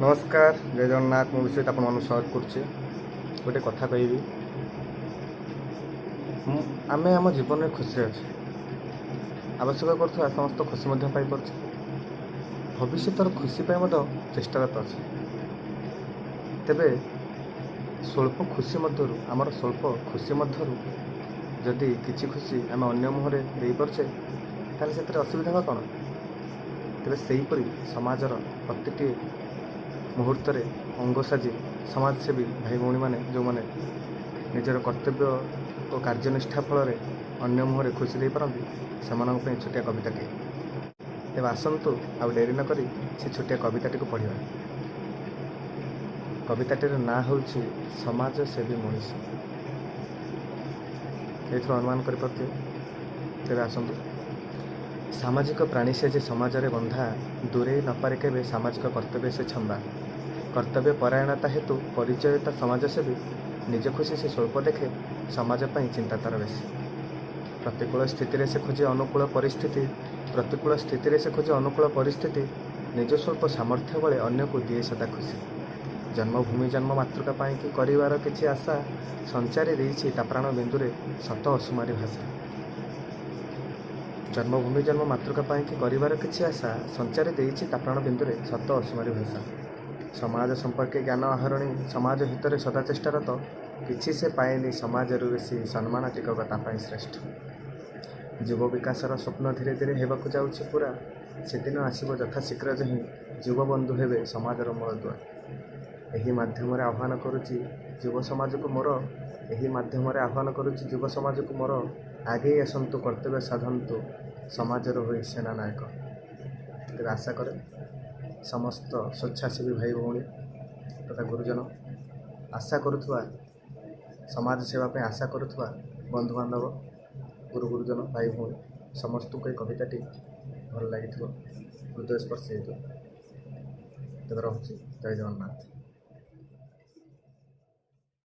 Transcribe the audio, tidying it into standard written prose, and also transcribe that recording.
ନମସ୍କାର, ଜୟ ଜଗନ୍ନାଥ। ମୁଁ ବିଶ୍ୱଜିତ ଆପଣମାନଙ୍କୁ ସ୍ୱାଗତ କରୁଛି। ଗୋଟେ କଥା କହିବି ମୁଁ, ଆମେ ଆମ ଜୀବନରେ ଖୁସିରେ ଅଛେ, ଆବଶ୍ୟକ କରୁଥିବା ସମସ୍ତ ଖୁସି ମଧ୍ୟ ପାଇପାରୁଛେ, ଭବିଷ୍ୟତର ଖୁସି ପାଇଁ ମଧ୍ୟ ଚେଷ୍ଟାରତ ଅଛେ। ତେବେ ସ୍ୱଳ୍ପ ଖୁସି ମଧ୍ୟରୁ, ଆମର ସ୍ୱଳ୍ପ ଖୁସି ମଧ୍ୟରୁ ଯଦି କିଛି ଖୁସି ଆମେ ଅନ୍ୟ ମୁହଁରେ ଦେଇପାରୁଛେ, ତାହେଲେ ସେଥିରେ ଅସୁବିଧା ବା କ'ଣ? ତେବେ ସେହିପରି ସମାଜର ପ୍ରତିଟି ମୁହୂର୍ତ୍ତରେ ଅଙ୍ଗ ସାଜି ସମାଜସେବୀ ଭାଇ ଭଉଣୀମାନେ, ଯେଉଁମାନେ ନିଜର କର୍ତ୍ତବ୍ୟ ଓ କାର୍ଯ୍ୟନିଷ୍ଠା ଫଳରେ ଅନ୍ୟ ମୁହଁରେ ଖୁସି ଦେଇପାରନ୍ତି, ସେମାନଙ୍କ ପାଇଁ ଛୋଟିଆ କବିତାଟିଏ। ତେବେ ଆସନ୍ତୁ, ଆଉ ଡେରି ନକରି ସେ ଛୋଟିଆ କବିତାଟିକୁ ପଢ଼ିବା। କବିତାଟିର ନାଁ ହେଉଛି ସମାଜସେବୀ ମଣିଷ। ଏଇଥିରୁ ଅନୁମାନ କରିପାରୁଥିବେ। ତେବେ ଆସନ୍ତୁ। ସାମାଜିକ ପ୍ରାଣୀ ସେ ଯେ ସମାଜରେ ବନ୍ଧା, ଦୂରେଇ ନପାରେ କେବେ ସାମାଜିକ କର୍ତ୍ତବ୍ୟ ସେ ଛନ୍ଦା। କର୍ତ୍ତବ୍ୟ ପରାୟଣତା ହେତୁ ପରିଚୟ ତା ସମାଜସେବୀ। ନିଜ ଖୁସି ସେ ସ୍ୱଳ୍ପ ଦେଖେ, ସମାଜ ପାଇଁ ଚିନ୍ତା ତାର ବେଶୀ। ପ୍ରତିକୂଳ ସ୍ଥିତିରେ ସେ ଖୋଜେ ଅନୁକୂଳ ପରିସ୍ଥିତି। ପ୍ରତିକୂଳ ସ୍ଥିତିରେ ସେ ଖୋଜେ ଅନୁକୂଳ ପରିସ୍ଥିତି। ନିଜ ସ୍ୱଳ୍ପ ସାମର୍ଥ୍ୟ ବଳେ ଅନ୍ୟକୁ ଦିଏ ସଦା ଖୁସି। ଜନ୍ମଭୂମି ଜନ୍ମ ମାତୃକା ପାଇଁ କି କରିବାର କିଛି ଆଶା, ସଞ୍ଚାରି ଦେଇଛି ତା ପ୍ରାଣ ବିନ୍ଦୁରେ ଶତ ଅସୁମାରୀ ଭାଷା। ଜନ୍ମଭୂମି ଜନ୍ମ ମାତୃକା ପାଇଁ କି କରିବାର କିଛି ଆଶା, ସଞ୍ଚାରି ଦେଇଛି ତା ପ୍ରାଣ ବିନ୍ଦୁରେ ଶତ ଅସୁମାରୀ ଭାଷା। ସମାଜ ସମ୍ପର୍କେ ଜ୍ଞାନ ଆହରଣୀ ସମାଜ ହିତରେ ସଦା ଚେଷ୍ଟାରତ। କିଛି ସେ ପାଏନି ସମାଜରୁ ବେଶୀ, ସମ୍ମାନ ଟିକକ ତା ପାଇଁ ଶ୍ରେଷ୍ଠ। ଯୁବ ବିକାଶର ସ୍ୱପ୍ନ ଧୀରେ ଧୀରେ ହେବାକୁ ଯାଉଛି ପୁରା। ସେଦିନ ଆସିବ ଯଥାଶୀଘ୍ର ଯହିଁ ଯୁବବନ୍ଧୁ ହେବେ ସମାଜର ମୂଳଦୁଆ। ଏହି ମାଧ୍ୟମରେ ଆହ୍ୱାନ କରୁଛି ଯୁବ ସମାଜକୁ ମୋର। ଏହି ମାଧ୍ୟମରେ ଆହ୍ୱାନ କରୁଛି ଯୁବ ସମାଜକୁ ମୋର, ଆଗେଇ ଆସନ୍ତୁ, କର୍ତ୍ତବ୍ୟ ସାଧନ୍ତୁ ସମାଜର ହୋଇ ସେନାନାୟକ। ତେବେ ଆଶା କରେ ସମସ୍ତ ସ୍ୱେଚ୍ଛାସେବୀ ଭାଇ ଭଉଣୀ ତଥା ଗୁରୁଜନ, ଆଶା କରୁଥିବା, ସମାଜ ସେବା ପାଇଁ ଆଶା କରୁଥିବା ବନ୍ଧୁବାନ୍ଧବ, ଗୁରୁ ଗୁରୁଜନ, ଭାଇ ଭଉଣୀ ସମସ୍ତଙ୍କୁ ଏ କବିତାଟି ଭଲ ଲାଗିଥିବ, ହୃଦୟସ୍ପର୍ଶୀ ହେଇଥିବ। ତେବେ ରହୁଛି। ଜୟ ଜଗନ୍ନାଥ।